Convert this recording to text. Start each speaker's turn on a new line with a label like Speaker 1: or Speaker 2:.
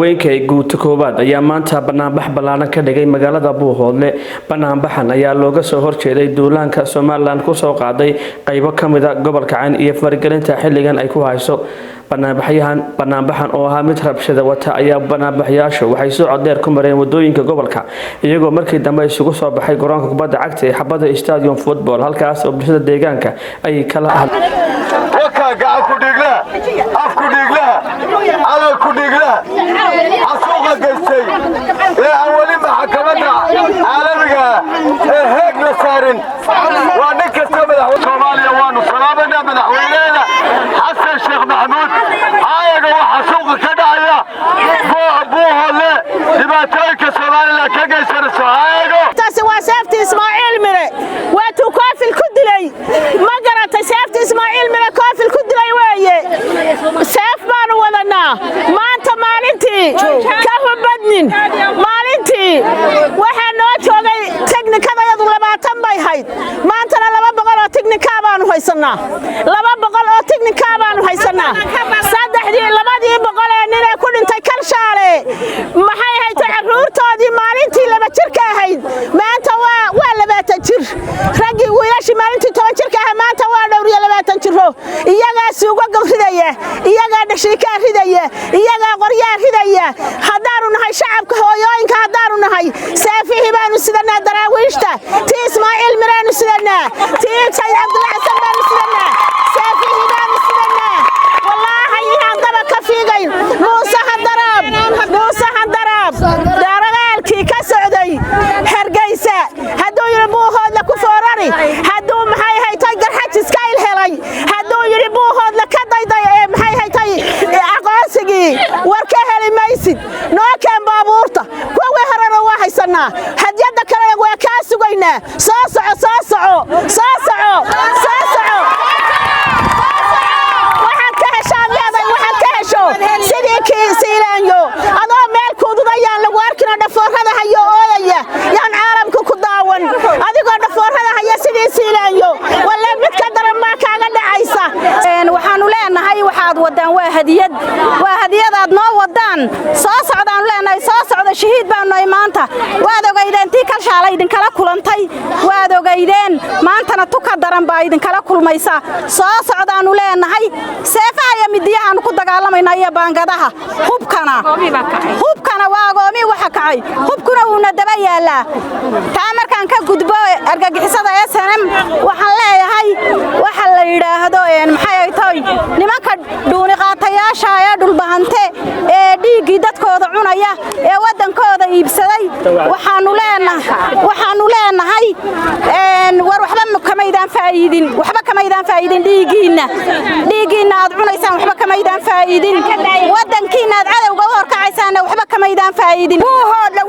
Speaker 1: Haweenka ee guuta koowaad ayaa maanta banaanbax ballaaran ka dhigay magaalada Buuhoodle. Banaanbaxan ayaa looga soo horjeeday duulaanka Somaliland kusoo qaaday qaybo kamida gobolka Cayn iyo faragelinta xilligan ay ku hayso. Banaanbaxyahan banaanbaxan oo ahaa mid rabshada wata ayaa banaanbaxyaashu waxay socod dheer ku mareen wadooyinka gobolka, iyagoo markii dambe isugu soo baxay garoonka kubadda cagta ee Xabada Stadium Football, halkaas oo bulshada deegaanka ay kala
Speaker 2: Wakaa gacan ku dhiiglaha, af ku dhiiglaha, calal ku dhiiglaha, xasuuqa geystay ee aan weli maxkamadda caalamiga ee Heeg la saarin. Waa nin kasta madaxweyne Soomaaliya waanu salaamanaa, madaxweyneeda Xasan Sheekh Maxamuud. Aayaga waxaa suuqa ka dhacaya Buuhoodle, dhibaatooyinka Somaliland ka geysanayso aayago.
Speaker 3: Taasi waa seefti Ismaaciil Mire, waa tuu Koofil ku dilay, ma garatay? Seefti Ismaaciil Mire Koofil ku dilay weeye. Seef baanu wadanaa maanta. Maalintii ka hubadnin, maalintii waxaa noo joogay teknikadayadu 20 bay hayd, maantana 200 oo tiknikaa baanu haysannaa. 200 oo tiknikaa baanu haysannaa. Saddexdii labadii boqol ee nin ee ku dhintay Kalshaale, maxay haytay, carruurtoodii maalintii 2 jirka ahayd maanta waa 20 jir. Raggii wiilashii maalintii 10 jirka ahaa maanta waa dhowr iyo 20 jiro. Iyagaa suugaga ridaya, iyagaa dhashiikaa ridaya, iyagaa qoryaa ridaya. Haddaanu nahay shacabka hooyooyinka, haddaanu nahay, seefihii baanu sidanaa daraawiishta. Tii Ismaaciil Miraanu sidanaa, tii Sayid Cabdulla Xasan baanu sidanaa, seefihii baanu sidanaa. Wallaahi inaan daba ka fiigayn. Muuse Handaraab, Muuse Handaraab, dagaalkii ka socday Hargeysa hadduu yidhi Buuhoodla ku foorari, hadduu maxay haytay Garxajiska il helay, hadduu yidhi Buuhoodla ka dayday ee maxay haytay aqoonsigii, war ka heli maysid. Noo keen baabuurta, kuwii horena waa haysannaa, hadyadda kalena waa kaa sugaynaa. Soo soco, soo soco, soo soco, soo soco. Waxaad ka heshaad leedahay, waxaad ka hesho sidii kii Siilaanyo adoo meel kuududayaan lagu arkinoo dhafoorada hayo ooyaya yaan caalamka ku daawan. Adigoo dhafoorada haya sidii Siilaanyo, walle mid ka daran baa kaaga dhacaysa.
Speaker 4: Waxaannu leenahay, waxaad waddaan waa hadiyad, waa hadiyadaad noo waddaan. Soo socdaannu leenahay, soo socda. Shahiid baannu nahay maanta. Waad ogaydeen tii Kalshaala idinkala kulantay, waad ogaydeen. Maantana tuka daran baa idinkala kulmaysa. Soo socdaannu leenahay. Seefaha iyo midiyahaannu ku dagaalamayna iyo baangadaha. Hubkana, hubkana waa agoomii waxa kacay, hubkuna wuuna daba yaallaa. Taa markaan ka gudbo, argagixisada SNM waxaan leeyahay, waxa la yidhaahdo, maxay ay tahay, nimanka dhuuniqaatayaasha ee Dhulbahante ee dhiiggii dadkooda cunaya ee waddankooda iibsaday, waxaannu leenahay, war waxba kamaydaan faa'iidin, waxba kamaydaan faa'iidin. Dhiiggiinna, dhiiggiinna aad cunaysaan waxba kamaydaan faa'iidin. Waddankiinna aad cadowga u horkacaysaanna waxba kamaydaan faa'iidin.
Speaker 5: Buuhoodle